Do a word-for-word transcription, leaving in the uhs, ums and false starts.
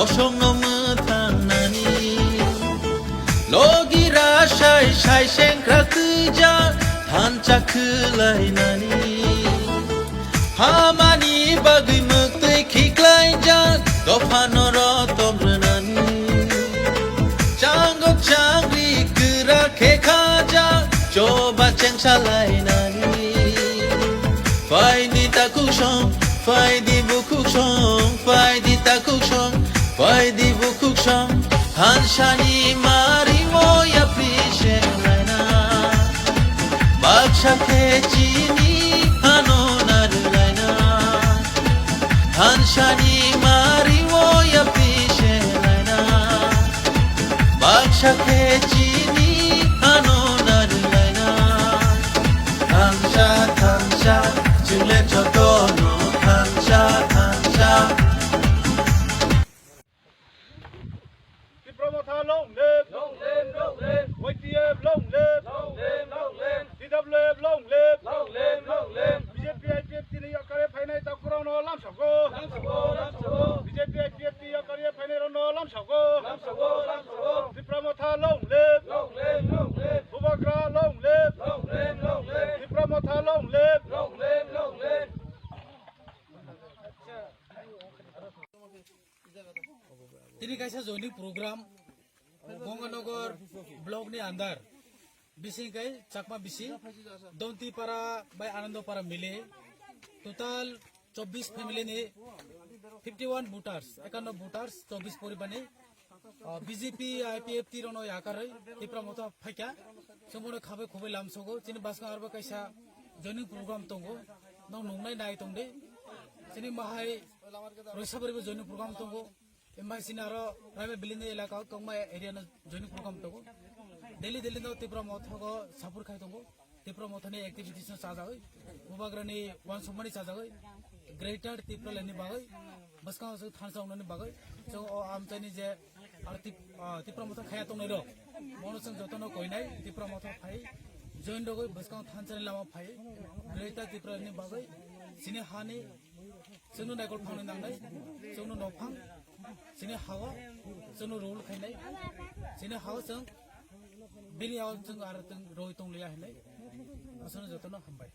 Kosongno mwthangnani, logi rasai sai sengkrak twijak thansa khwlainani. Hamani bagwi mwktwi khiklaijak dophano rotom rwnani. Chango changri kwrak khe khajak choba chengsalainani. Phaidi takhuk song, phaidi bukhuk song, phaidi takhuk song, phaidi bukhuk song. Thansani mari moya pise laina. Baksa khe chini hano narwlaina. Thansani mari moya pise laina. Baksa khe chini hano narwlaina. Thansa, thansa, chwle jotono thansa, thansa. Tipra Motha long live! Long live, long live! Y T F long live! Long live, long live! T W F long live! Long live, long live! B J P I P F T ni yakare phainai takurano lamsao. Lamsao, lamsao. B J P I P F T yakare phainai rano lamsao. Lamsao, lamsao. Tipra Motha long live! Long live, long live! Bubagra long live! Long live, long live! Tipra Motha long live! Long live, long live! Tini kaisa joining program Ganganagar block ni under bising kai Chakma bisi Dontipara bai Anandopara mile total chobbish family ni fifty one voters, ekanno voters, chobbish poribar ni, ah, B J P, I P F T rokno yakarwi Tipra Motha phaikha. Chwngbono khabai khubai lamsogo. Chini bwskango arbo kaisa joining program tongo. Nwng nungnai nai tongdi. Chini mahai Roisabaribo joining program tongo. Embai sini aro Raima Valley ni elaka o tongma area no joining program tongo. Daily daily no Tipra Motha go support khai tongo. Tipra Motha ni activities no chajagwi, Bubagra ni uansukmani chajagwi, Greater Tipraland ni bagwi, bwskango chwng thansa wngnani bagwi, chwng o amchaini je aro Tip-, ah, Tipra Motha khaya tongnai rok, bono chwng jotono koinai Tipra Motha phai join rogwi bwskango thansa ni lama phai, Greater Tipraland ni bagwi, chini hani Chwngno naikol phangni nangnai, chwngno nophang, chini hao, chwngno rule khainai, chini hao chwng, bini hao chwng aro chwng roi tongliya hinai, aswkno jotono hambai.